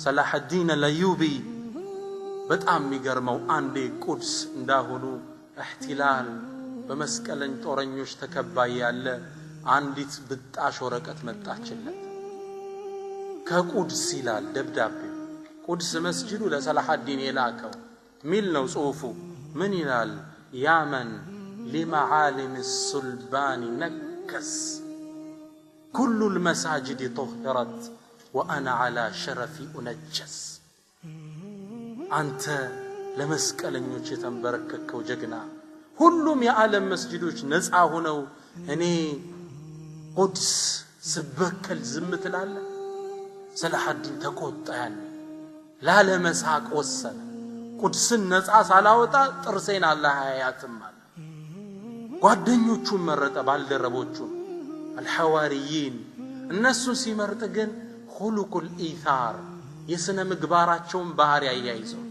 ሰላሐዲን አልአዩቢ በጣም የሚገርመው፣ አንዴ ቁድስ እንዳሁኑ احتلال በመስቀለኝ ጦረኞች ተከባ ያለ አንዲት ብጣሽ ወረቀት መጣችለት። ከቁድስ ይላል ደብዳቤው። ቁድስ መስጂዱ ለሰላሐዲን የላከው ሚል ነው ጽሑፉ። ምን ይላል? يا من لمعالم الصلبان نكس، كل المساجد طهرت وأنا على شرفي أنجس። አንተ ለመስቀለኞች የተንበረከከው ጀግና፣ ሁሉም የዓለም መስጂዶች ነፃ ሆነው እኔ ቁድስ ስበከል ዝም ትላለህ? ሰላሐዲን ተቆጣ። ያኔ ላለመሳቅ ወሰነ። ቁድስን ነፃ ሳላወጣ ጥርሴን አላህ አያያትም አለ። ጓደኞቹን መረጠ፣ ባልደረቦቹን الحواريين። እነሱን ሲመርጥ ግን خلق الإيثار፣ የሥነ ምግባራቸውን ባህሪ አያይዘው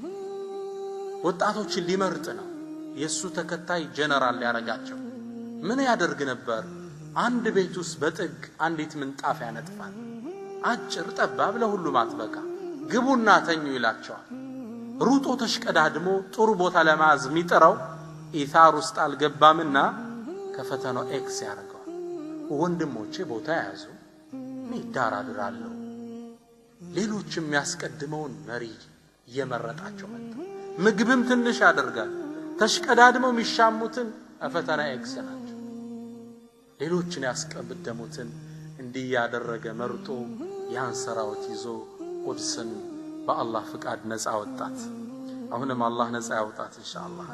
ወጣቶችን ሊመርጥ ነው። የእሱ ተከታይ ጀነራል ሊያረጋቸው ምን ያደርግ ነበር? አንድ ቤት ውስጥ በጥግ አንዲት ምንጣፍ ያነጥፋል። አጭር ጠባብ፣ ለሁሉም አትበቃ። ግቡና ተኙ ይላቸዋል። ሩጦ ተሽቀዳድሞ ጥሩ ቦታ ለመያዝ የሚጥረው إيثار ውስጥ አልገባምና ከፈተናው X ያደርገዋል። ወንድሞቼ ቦታ ያዙ፣ እኔ እደራደራለሁ። ሌሎች የሚያስቀድመውን መሪ እየመረጣቸው መጣ። ምግብም ትንሽ ያደርጋል። ተሽቀዳድመው የሚሻሙትን ፈተና X ናቸው። ሌሎችን ያስቀደሙትን እንዲህ ያደረገ መርጦ ያን ሰራዊት ይዞ ቁድስን በአላህ ፍቃድ ነፃ ወጣት። አሁንም አላህ ነፃ ያውጣት ኢንሻአላህ።